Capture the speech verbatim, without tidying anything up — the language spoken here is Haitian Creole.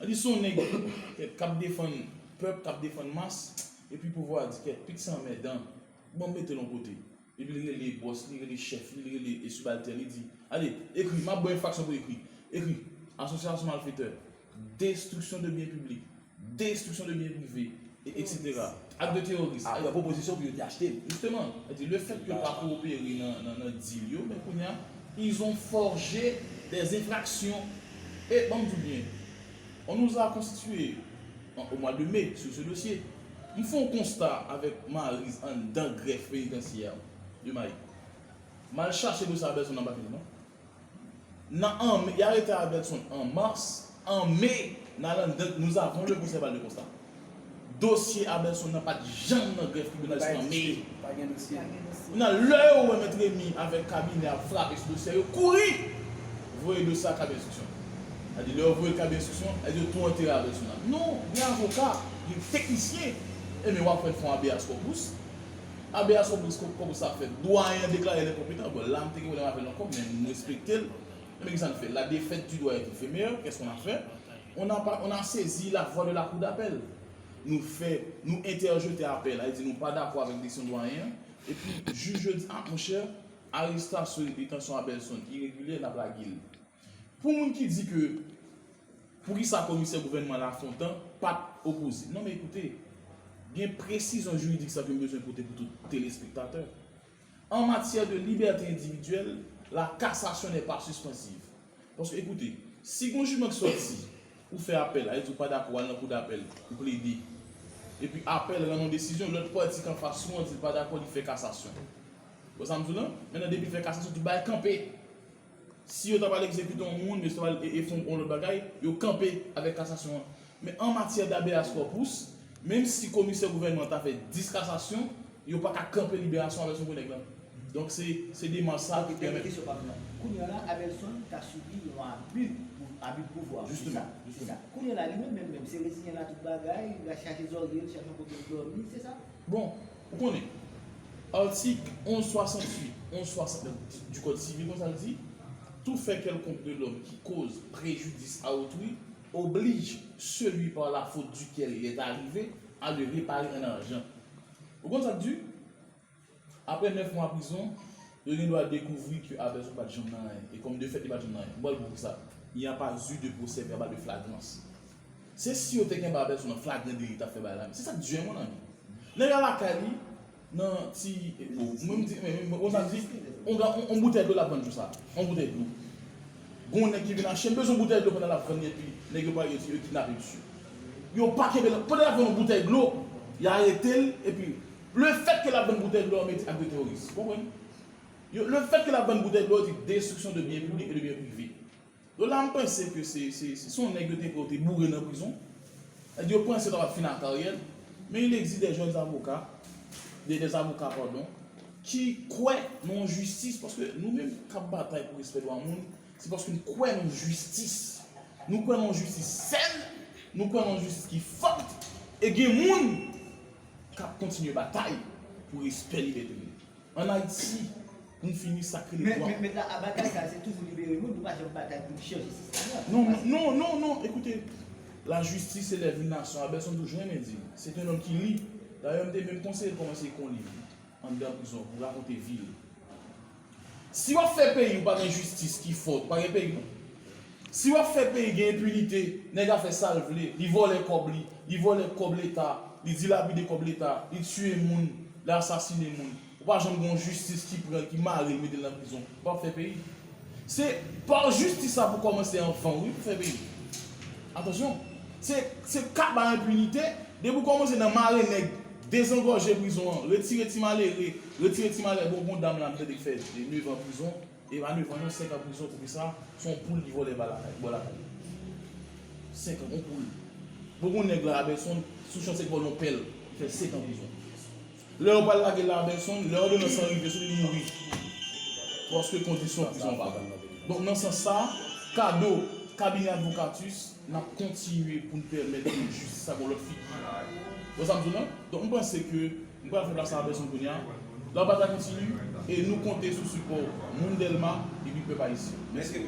Li se yon nèg k ap defann pèp, k ap defann mas, epi pouvwa a di, kèt, pik sa anmèdan, ban m mete l yon kote. Epi l rele bòs li, rele chèf li, l rele sibaltèn li, di, ale, ekri, m ap ba w enfraksyon pou ekri. Ekri, asosyasyon malfetè, destriksyon de byen piblik, destriksyon de byen prive, e, etsetera. Ak de teworis. A, pran pwopozisyon pou yo te achte l. Jisteman, sa di, le fèt ke yo pa koopere nan, nan, nan dil yo, men kounye a, ils ont forgé des infractions. E, ban m di w byen, on nous a constitué en, au mois de mai sur ce dossier. M fè yon konsta avèk Mariz anndan grèf penitansyè de Mayik. M al chache dosye Abelson nan, m pa kenbe non. Nan an me, y arete Abelson an mas, an me, n al anndan, nous avons le procès verbal de constat. Dosye Abelson nan pa t janm nan grèf tribinal jiska an me. Pa gen dosye. Kounye a, lè yo wè Mèt Remy avèk kabinè ap frape sou dosye a, yo kouri voye dosye a kabinè enstriksyon. Sa di, lè yo voye l kabinè enstriksyon, sa di yo tou antere Abelson nan. Non, gen avoka, gen teknisyen, e men w ap fè l fè yon habeas corpus. Habeas corpus, corpus sa fèt, dwayen an deklare l enkonpetan. Bon, la m te gen pwoblèm avè l ankò, men m respekte l. Men kisa n fè? La défaite du doyen est éphémère, qu'est-ce qu'on a fait? On a, on a saisi la voie de la cour d'appel. Nou fè, nou entèjete apèl, sa vle di nou pa dakò avèk desizyon dwayen an. Epi jij yo di, a, monchè, arestasyon e detansyon Abelson iregilyè, n ap lage l. Pou moun ki di ke poukisa komisè gouvènman Lafontan pa t opoze. Non, men ekoute, gen presizyon jiridik sa ke m bezwen pote pou tout telespektatè. En matière de liberté individuelle, la cassation n'est pas suspensive. Paske, ekoute, si gon jijman ki sòti, ou fè apèl, sa vle di ou pa dakò, ou al nan kou dapèl, ou plede, epi apèl rann yon desizyon, lòt pati k anfas ou an di l pa dakò, li fè kasasyon. Wè sa m di w lan? Mentnan, depi l fè kasasyon, tout bagay kanpe. Si yo ta pral egzekite yon moun, men si yo ta pral e, e fè yon lòt bagay, yo kanpe avèk kasasyon an. Men an matyè d habeas corpus, menm si komisè gouvènman ta fè dis kasasyon, yo pa ka kanpe liberasyon Abelson Grenèg lan. Donk, se, se demach sa ki pèmèt. Kesyon pa m nan. Kounye a la, Abelson ka sibi yon abi, abi de pouvwa. Se sa, se sa. Kounye a la, li menm, menm, menm, se reziyen l a tout bagay, li va chache zòrye l, chache yon kote l dòmi, se sa? Bon, ou konnen, article onze soixante-huit, onze soixante-neuf du Code civil, konsa l di, tout fait quelconque de l'homme qui cause préjudice à autrui oblige celui par la faute duquel il est arrivé à le réparer en argent. Ou konn sa k di? Apre nèf mwa prizon, yo gen dwa dekouvri ke Abelson pa t janm nan anyen. E kòm de fèt li pa t janm nan anyen. M pral di w poukisa. Il n'y a pas eu de procès verbal de flagrance. Se si yo te kenbe Abelson nan flagran deli, li t ap fè bagay la menm. Se sa k di, mon ami. Nèg la lakay li, nan ti, bon, mwen m di, men, men, konsa m di, on ga, on, on boutèy dlo l ap vann jou sa. On boutèy dlo. Gon nèg ki vin achte, m bezwen boutèy dlo pandan l ap vann li, epi nèg yo pa, yo, yo kidnape misye. Yo pa kenbe l, pandan l ap vann yon boutèy dlo, y arete l, epi le fait que l ap vann boutèy dlo, yo mete ak de teworis. Ou konprann? Yo, le fait que l ap vann boutèy dlo, yo di destruction de biens publics et de biens privés. Donk la, m panse ke se, se, se, se yon nèg yo te kwè yo te boure nan prizon. Yo panse yo t ap fin ak karyè l. Men il existe des jeunes avocats, des, des avocats, pardon, ki kwè nan yon jistis, paske nou menm k ap batay pou respè dwa moun, se paske n kwè nan yon jistis. Nou kwè nan yon jistis sèn, nou kwè nan yon jistis ki fòt, e gen moun k ap kontinye batay pou respè libète moun. Ann Ayiti, pou n fini, sa k rele dwa. Men, men, men la, a batay sa, se toujou libere moun, nou pa janm batay pou n chanje sistèm nan. Non, non, non, non, non, ekoute, la justice élève une nation, Abelson toujou renmen di l. C'est un homme qui lit. Dayè, m te menm konseye l kòmanse ekri yon liv anndan prizon pou rakonte vi l. Si w ap fè peyi w pa gen jistis ki fò, pa gen peyi non. Si w ap fè peyi gen enpinite, nèg ap fè sa l vle, li vòlè kòb li, li vòlè kòb leta, li dilapide kòb leta, li tiye moun, li asasine moun. Ou pa janm gen yon jistis ki pran l, ki mare l, mete l nan prizon. Ou p ap fè peyi. Se pa jistis sa pou kòmanse anvan wi pou fè peyi. Atansyon, se, se kaba enpinite, depi w kòmanse nan mare nèg, dezangòje prizon an, retire ti malere, retire ti malere, bon, gon dam la m tande k fè nevan prizon, e pa nevan non, senk an prizon, poukisa? Se yon poul li vòlè ba lakay, bò lakay. Senk an, yon poul. Bon, gon nèg la, Abelson, sou chantye k vòlè yon pèl, li fè senk an prizon. Lè yo pral lage l la, Abelson, lè òdonans lan rive sou li, li mouri. Paske kondisyon prizon an pa bon. Donk, nan sans sa, kado, kabinè advokatis, n ap kontinye pou n pèmèt ke jistis sa gon lòt figi. Wè sa m di w lan? Donk, m panse ke m pral fè plas a Abelson kounye a. La batay kontinye e nou konte sou sipò moun Dèlma epi pèp ayisyen. Mèsi.